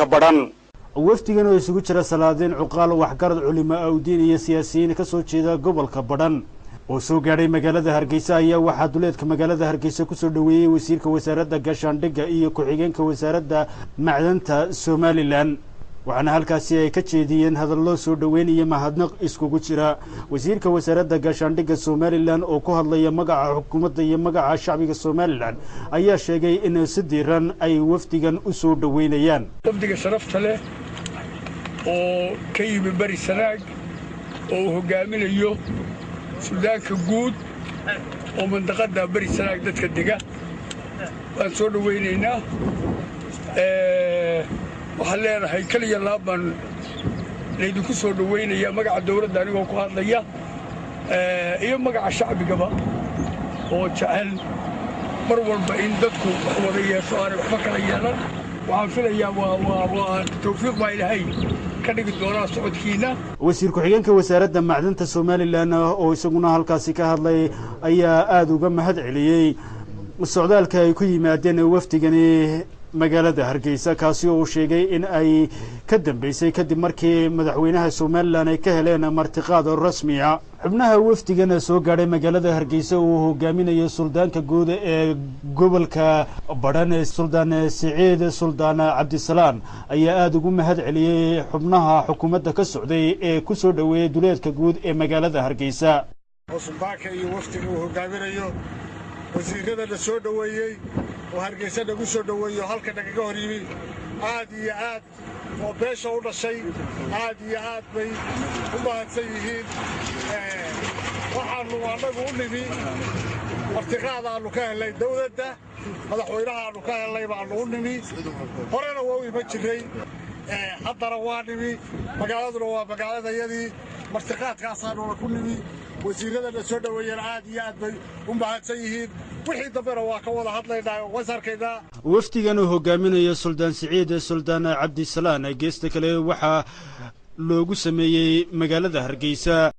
Gobolka Badhan. Wafdigan oo isugu jira salaadiin, cuqaal, waxgarad, culimo awdiin iyo siyaasiyiin ka soo jeeda gobolka Badhan oo soo gaadhay magaalada Hargeysa ayaa waxaa duleedka magaalada Hargeysa kusoo dhoweeyey wasiirka wasaaradda gaashaandhigga iyo ku-xigeenka wasaaradda macdanta Somalilan, waxaana halkaasi ay ka jeediyeen hadallo soo dhoweyn iyo mahadnaq iskugu jira. Wasiirka wasaaradda gaashaandhigga Somalilan oo ku hadlaya magaca xukuumadda iyo magaca shacbiga Somalilan ayaa sheegay in si diiran ay wafdigan u soo dhoweynayaan. Wafdiga sharafta leh oo ka yimi Beri Sanaag oo uu hoggaaminayo suldaanka guud oo mandaqadda Beri Sanaag dadka dega waan soo dhowaynaynaa. Waxaan leenahay keliya laab baan laydinku soo dhowaynaya, magaca dawladda anigoo ku hadlaya iyo magaca shacbigaba oo jecel mar walba in dadku wax wada yeesho, aanay waxba kala yeelan. Waxaan filayaa waa tawfiiq baa Ilaahay ka dhigi doonaa socodkiinna. Wasiir ku-xigeenka wasaaradda macdanta Somalilan oo isaguna halkaasi ka hadlay ayaa aada uga mahad celiyey socdaalka ay ku yimaadeen wafdigani magaalada Hargeysa, kaasi oo uu sheegay in ay ka dambeysay kadib markii madaxweynaha Somalilan ay ka heleen martiqaad rasmiya. Xubnaha wafdigan soo gaadhay magaalada Hargeysa uu hogaaminayo suldaanka guud ee gobolka Badhan, Suldaan Siciid Suldaan Cabdisalaan, ayaa aada ugu mahad celiyey xubnaha xukuumadda ka socday ee ku soo dhoweeyey duleedka guud ee magaalada Hargeysa. Oo suldaanka iyo wafdiga uu hogaaminayo, wasiirrada la soo dhoweeyey oo Hargeysa nagu soo dhoweeyo, halka nagaga hor yimi, aad iyo aad oo beesha u dhashay, aad iyo aad bay u mahadsan yihiin. Waxaannu annagu u nimi martiqaadaannu ka hellay dawladda, madaxweynahaannu ka hellay baannu u nimi. Horena waa u iman jirray, haddana waa nimi. Magaaladuna waa magaaladayadii, martiqaadkaasaannuna ku nimi. Wasiirradana soo dhoweeyeen aad iyo aad bay u mahadsan yihiin. Wixii dambena waa ka wada hadlaynaa oo wasarkaynaa. Wafdigan uu hogaaminayo Suldaan Siciid Suldaan Cabdisalaan geesta kale waxaa loogu sameeyey magaalada Hargeysa.